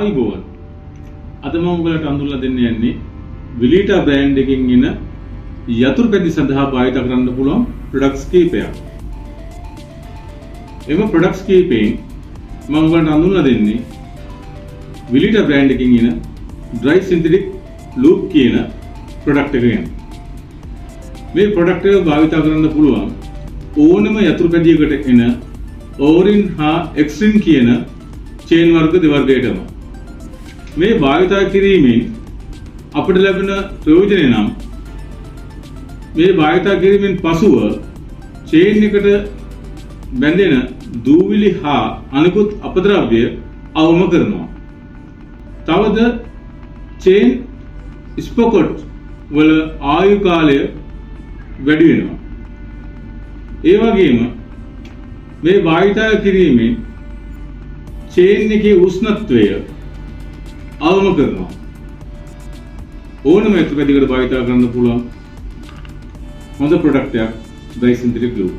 ආයුබෝවන්. අද මම ඔයාලට අඳුන්වලා දෙන්න යන්නේ විලීටා බ්‍රෑන්ඩ් එකකින් එන යතුරු පැදි සඳහා භාවිත කරන්න පුළුවන් ප්‍රොඩක්ට්ස් කීපයක්. එම ප්‍රොඩක්ට්ස් කීපයෙන් මම ඔයාලට අඳුන්වලා දෙන්නේ විලීටා බ්‍රෑන්ඩ් එකකින් එන ඩ්‍රයි සින්තටික් ලූබ් කියන ප්‍රොඩක්ට් එක ගැන. මේ ප්‍රොඩක්ට් එක භාවිත කරන්න පුළුවන් ඕනම යතුරු පැදියකට එන ඕරින් හා එක්ස්රින් කියන චේන් වර්ග දෙවර්ගයටම. මේ භාවිතා කිරීමෙන් අපිට ලැබෙන ප්‍රයෝජනය නම්, මේ භාවිතා කිරීමෙන් පසුව චේන් එකට බැඳෙන දූවිලි හා අනිකුත් අපද්‍රව්‍ය අවම කරනවා. තවද චේන් ස්පොකට් වල ආයු කාලය වැඩි වෙනවා. ඒ වගේම මේ භාවිතා කිරීමෙන් චේන් එකේ උෂ්ණත්වය අවම කරනවා. ඕනම යතුරු පැදියකට භාවිතා කරන්න පුළුවන් හොඳ ප්‍රොඩක්ට් එකක් ඩ්‍රයි සින්තටික් ලූබ්.